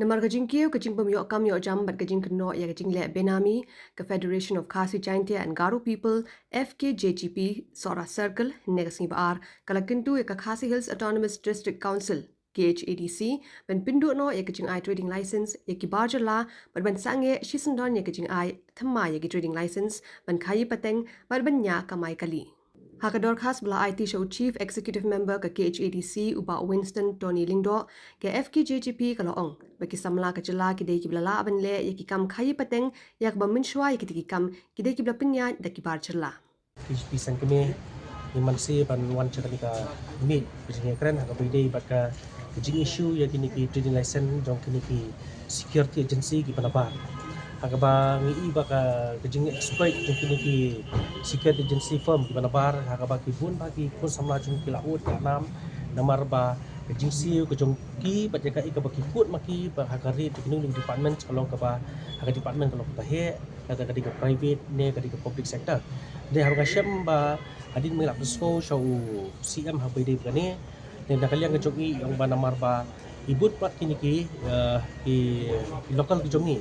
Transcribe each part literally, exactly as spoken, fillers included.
Namar ka jingkiew ka jingbym ïoh kam ïoh jam bad ka jingkynnoh ïa ka jingleh benami, ka Federation of Khasi Jaintia and Garo People, F K J G P, Sohra Circle, hynne ka sngi Ba-ar ka la kyntu ïa ka Khasi Hills Autonomous District Council, K H A D C, ban pynduh noh ïa ka jingai trading license ïa ki bar jylla bad ban sangeh shisyndon ïa ka jingai thymmai ïa ki trading license ban khaïi pateng bad ban ñiah kamai kali. Ha ka dorkhas ba la aiti sha u Chief Executive Member ka K H A D C, u Bah Winston Tony Lyngdoh, ka F K J G P ka la ong ba ki samla ka jylla ki dei kiba la lah ban leh ïa ki kam khaïi pateng, ïa kaba mynshuwa ïa kita ki kam ki dei kiba la pynïaid da ki bar jylla. K H A D C seng kmie, ngi man seh ban wan sha kane ka meet, ka jingïakren ha kaba ïadei bad ka, ka jingissue ïa kine ki trading license jong kine ki security agency kiba nabar. Ha kaba ngi i ba ka, ka jingexploit jong kine ki security agency firm kiba nabar, ha kaba ki bun ba ki khun samla jong ki la ud ka nam, namar ba ka jingsiew ka jong ki bad ïa kaei kaba ki kut ma ki ba ha ka ri, ki nongdie department ka long kaba, ha ka department ka long kaba heh, kata ka dei ka private ne ka dei ka public sector. Dei haba nga shem ba hadien ba ngi la pynsngew sha u C M ha kaba ïadei bad kane, ne na ka liang ka jong i ong ba namar ba i bun pat kine ki, eh, ki, ki local ki jong i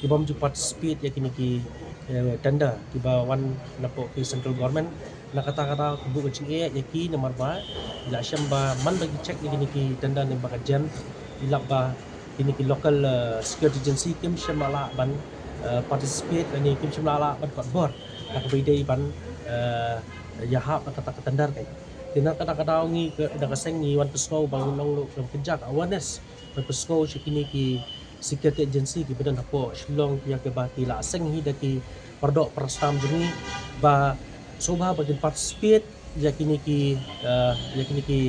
ki bym ju participate ïa kine ki, eh, tender kiba wan napoh ki central government. Na kata ka daw ka buh ka jingeh ïa ki namar ba i la shem ba man ba ki check ïa kine ki tender ne ba ka jem, i lap ba kine ki local, eh, security agency kim shym la lah ban, eh, participate ne kim shym la lah ban kot bor ha kaba ïadei ban, eh, ïahap na kata ka tender kai. Te na kata ka daw ngi ka, da ka seng ngi wan pynsngew ba ngi long ruh ka kynja ka awareness ban pynsngew sha kine ki security agency kiba don hapoh Shillong, ïa kiba ki la seng hi da ki paradoh parasnam jong ngi ba sngewbha ba kin participate ïa kine ki, eh, ïa kine ki,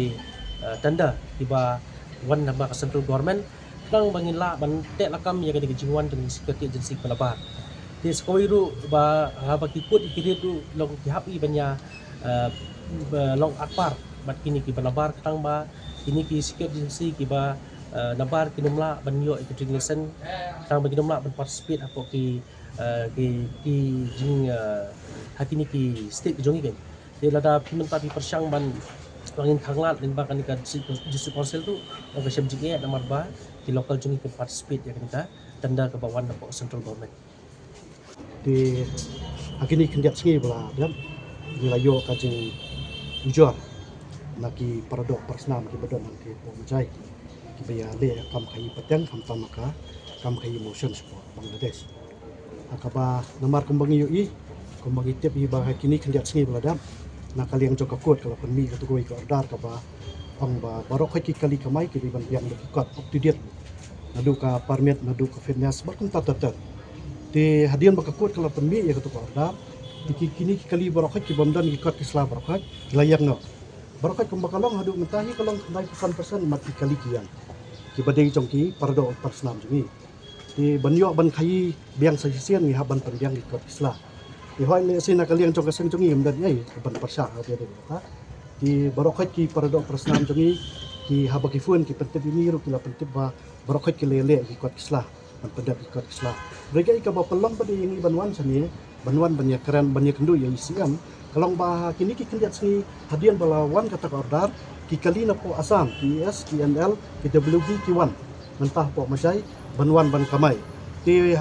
eh, tender kiba wan na ka central government, khnang ba ngin lah ban teh lakam ïa kane ka jingwan jong ki security agency kiba nabar. Te sa kawei ruh ba haba ki kut ïa ki rit ruh long ki hap i ban ïa, eh, ba long akpar bad kine kiba nabar, khnang ba kine ki security agency kiba, eh, nabar kin ym lah ban ïoh ïa ki trading license, khnang ba kin ym lah ban participate hapoh ki, eh, ki, ki jing, eh, ha kine ki state ki jong ngi kan. Te lada phi mynta phi pyrshang ban, ban ngin khanglad lyngba kane ka district, district council ruh, ka shem jingeh namar ba ki local jong ngi kin participate ïa kane ka tender kaba wan napoh central government. Te ha kine khyndiat sngi ba la dep ngi la ïoh ka jingujor na ki paradoh parasnam kiba don hangtei hapoh Majai kiba ïaleh kam khaïi pateng khamtam ha ka kam khaïi mawshun shapoh Bangladesh. Ha kaba namar kumba ngi ïohi, kumba ngi tip hi ba ha kine khyndiat sngi ba la dep, na ka liang jong ka court ka la pynmih katu kawei ka order kaba ong ba baroh khoit ki kali kamai ki dei ban biang da ki kot up to date, naduh ka permit, naduh ka fitness bad kumta ter ter. Te hadien ba ka court ka la pynmih ïa katu ka order, te ki, kine ki kali baroh khoit ki bym don ki kot ki sla baroh khoit ki la ïeng noh. Baroh khoit kumba ka long haduh mynta hi ka long khyndai phew san percent mat ki kali ki ïeng, kiba dei jong ki paradoh parasnam jong ngi. Te ban ïoh ban khaïi biang sa shisien ngi hap ban pynbiang ki kot ki sla. Te hooid lehse na ka liang jong ka seng jong ngi ym don ei ban pyrshah ha kaba ïadei bad kata. Te baroh khoit ki paradoh parasnam jong ngi, ki haba ki phone ki pyntip ïa ngi ruh ki la pyntip ba baroh khoit ki la leh ki kot ki sla, ban pyndep ki kot ki sla. Hynrei kaei kaba pynlong pat ïa ngi ban wan shane, ban wan ban ïakren, ban ïakynduh ïa i C M, ka long ba ha kine ki khyndiat sngi hadien ba la wan kata ka order, ki kali napoh Assam, ki E S, ki N L, ki W B ki wan mynta hapoh Majai ban wan ban kamai. Te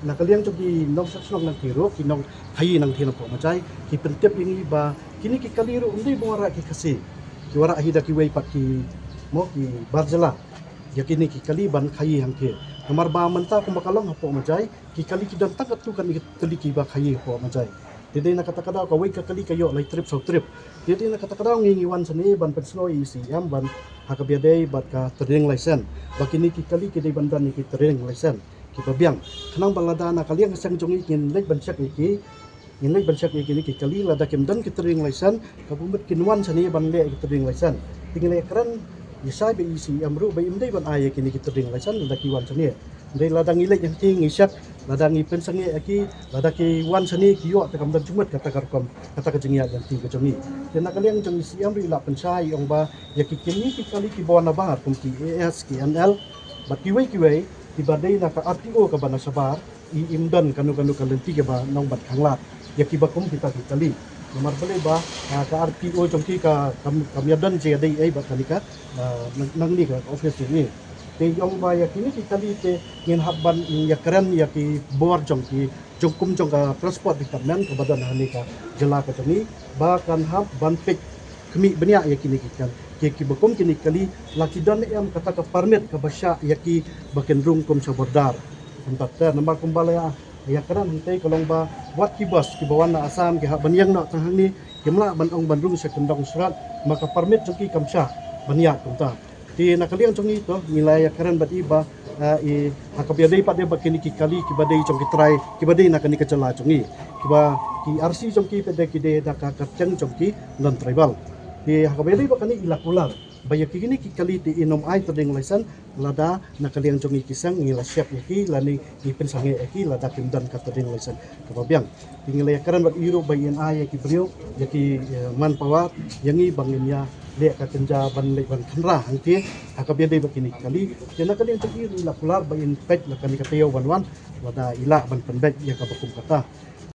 na ka liang jong ki nongshong shnong nangtei ruh, ki nongkhaïi nangtei napoh Majai, ki pyntip ïa ngi ba kine ki kali ruh ym dei ba wanrah ki Khasi, ki wanrah hi da kiwei pat ki, mo, ki bar jylla ïa kine ki kali ban khaïi hangtei. Namar ba mynta kumba ka long hapoh Majai, ki kali ki don tang katto katne ki kali kiba khaïi hapoh Majai. Te dei na kata ka daw kawei ka kali ka ïoh lai trip saw trip. Te dei na kata ka daw ngi ngi wan shane ban pynsngew ïa i C M ban ha kaba ïadei bad ka trading license, ba kine ki kali ki dei ban don ïa ki trading license kiba biang, khnang ba lada na ka liang ka seng jong ngi ngin leit ban check ïa ki, ngin leit ban check ïa kine ki kali, lada kim don ki trading license, ka bym bit kin wan shane ban leh ïa ki trading license. Te ngi la ïakren ïa shai bad i C M ruh ba ym dei ban ai ïa kine ki trading license lada ki wan shane. Hynrei lada ngi leit hangtei ngi check, lada ngi pynsangeh ïa ki, lada ki wan shane ki ïoh, te kam don jingmut kata ka rukom, kata ka jingïaid lynti ka jong ngi. Te na ka liang jong i C M ruh i la pynshai, i ong ba ïa ki, kine ki kali kiba wan nabar kum ki E S, ki N L bad kiwei kiwei kiba dei na ka R T O kaba na shabar, i, im don kano kano ka lynti kaba nang ban khanglad ïa kiba kum kita ki kali. Namar balei ba, ah, ka R T O jong ki ka kam, kam ïadon jingïadei ei bad kane ka, ah, nang, nangne ka office jong ngi. Te ïa ong ba ïa kine ki kali te ngin hap ban ïa kren ïa ki bor jong ki jong kum jong ka transport department kaba don hangne ka jylla ka jong ngi ba kan hap ban peit khmih bniah ïa kine ki kali. Ki, kiba kum kine ki kali la ki don em kata ka permit kaba shah ïa ki ba kin rung kum sha border. Kumta te namar kumba la ïa, ïa kren hangtei ka long ba wat ki bus kiba wan na Assam ki hap ban ïeng noh tang hangne kim lah ban ong ban rung sha kyndong Surat ma ka permit jong ki kam shah ban ïaid kumta. Te na ka liang jong ngi to ngi la ïa kren bad i ba, eh, i ha kaba ïadei pat de ba kine ki kali kiba dei jong ki trai kiba dei na kane ka jylla jong ngi kiba ki R C jong ki pat de ki dei da ka kyrteng jong ki non tribal. Te ha kaba ïadei ba kane i la kular ba ïa kine ki kali te in ym ai trading license lada na ka liang jong ngi ki seng ngi la shep ïa ki lane ngi pynsangeh ïa ki lada kim don ka trading license kaba biang. Te ngi la ïa kren bad i ruh ba in ai ïa ki briew ïa ki, eh, manpower ïa ngi ba ngin ïa leh ka kynja ban leit ban khynra hangtei ha kaba ïadei ba kine ki kali. Te na ka liang jong i ruh i la kular ba in peit la kane ka taïew ban wan lada i lah ban pynbeit ïa kaba kum kata.